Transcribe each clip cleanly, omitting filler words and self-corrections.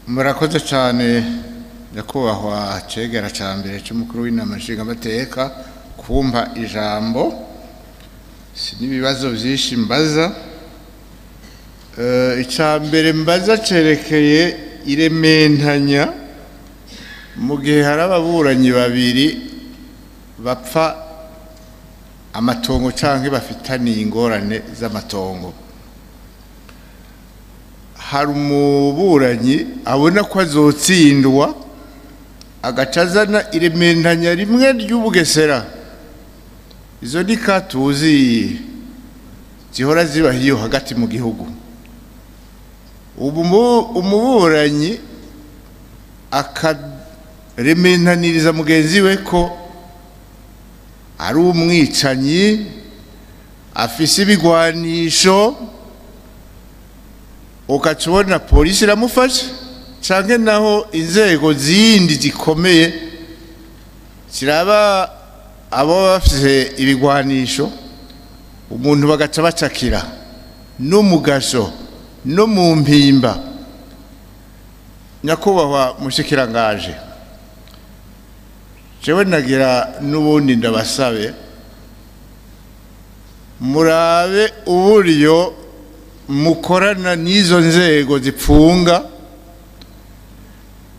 Murakoze cyane, nyakubahwa cegera ca mbere c'umukuru w'inama nshingamateka, kumpa ijambo. Si n'ibibazo vyinshi mbaza. Ica mbere mbaza cerekeye irementanya mu gihe hari ababuranyi babiri bapfa amatongo canke bafitaniye ingorane z'amatongo. Hari umuburanyi abona ko azotsindwa, agaca azana irementanya rimwe ry'ubugesera. Izo ni katuzi zihora ziba hiyo hagati mu gihugu. Ubu umuburanyi akarementaniriza mugenzi we ko ari umwicanyi, afise ibigwanisho, ugaca ubona polisi iramufashe canke naho inzego zindi zikomeye ziraba abo bafise ibigwanisho, umuntu bagaca bacakira no mu gasho no mu mpimba. Nyakubahwa mushikirangaje, jewe nagira n'ubundi ndabasabe murabe uburyo mukorana n'izo nzego zipfunga,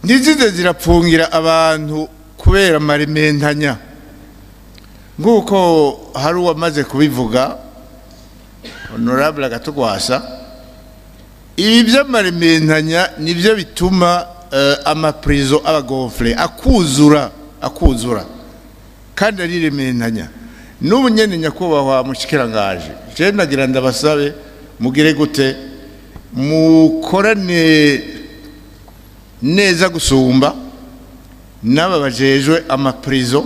ntizize zirapfungira abantu kubera amarementanya. Nk'uko hari uwamaze kubivuga, honorable Agatogwasa, ibi by'amarementanya nibyo bituma amaprizo aba gonflé, akuzura, akuzura kandi ari rementanya. N'ubu nyene, nyakubahwa mushikirangaje, je nagira ndabasabe mugire gute mukorane neza gusumba n'aba bajejwe amaprizo,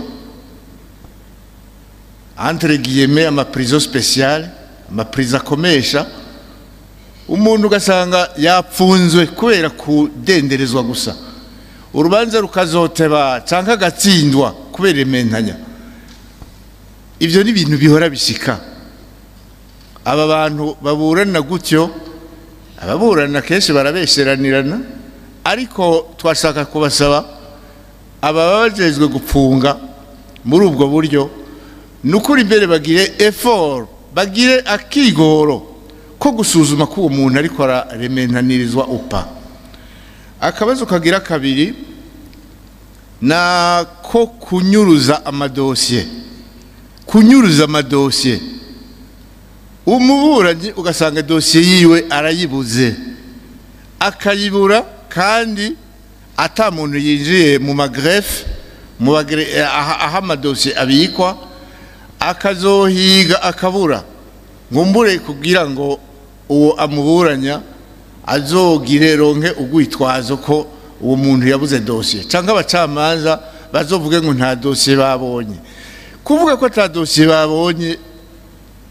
entre guillemets amaprizo spécial, amaprizo akomesha. Umuntu ugasanga yapfunzwe kubera kudenderezwa gusa, urubanza rukazoteba canke agatsindwa kubera imentanya. Ivyo ni ibintu bihora bishika. Aba bantu baburana gutyo, ababurana kenshi barabesheranirana, ariko twashaka kubasaba aba bajejwe gupfunga muri ubwo buryo, nukuri imbere bagire effort, bagire akigoro ko gusuzuma ko uwo muntu ariko ararementanirizwa upa. Akabazo kagira kabiri nako kunyuruza amadosiye. Kunyuruza amadosiye, umuburanyi ugasanga dosiye yiwe arayibuze, akayibura kandi ata muntu yinjiye mu ma greffe, mu aho amadosiye abikwa, akazohiga akabura, ngumbure kugira ngo uwo amuburanya azogire ronke ugwitwazo ko uwo muntu yabuze dosiye, cyangwa abacamanza bazovuge ngo nta dosiye babonye. Kuvuga ko ata dosiye babonye,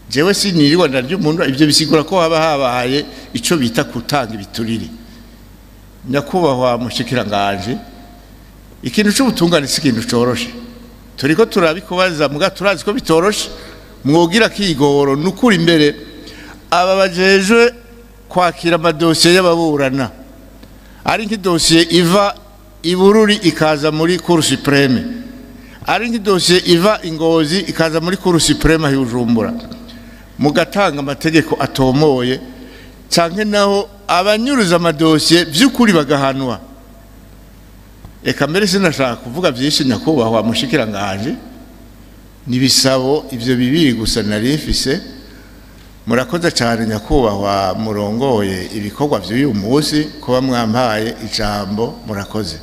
jewe sinirirwa ndarya umuntu, ibyo bisigura ko haba habaye ico bita kutanga ibiturire. Nyakubahwa mushikiranganje, ikintu c'ubutungane si ikintu coroshe. Turiko turabikubaza muga turazi ko bitoroshe. Mwogira kigoro nukuri imbere aba bajejwe kwakira amadosiye y'ababurana, ari nk'idosiye iva Ibururi ikaza muri Cour suprême, ari nk'idosiye iva Ingozi ikaza muri Cour suprême Bujumbura, mugatanga amategeko atomoye, canke naho abanyuruza amadosiye by'ukuri bagahanwa. Eka mbere sinashaka kuvuga byinshi, nyakubahwa mushikiranganje, nibisabo ivyo bibiri gusa nari mfise. Murakoze cyane, nyakubahwa murongoye ibikorwa by'uyu munsi, kuba mwampaye ijambo. Murakoze.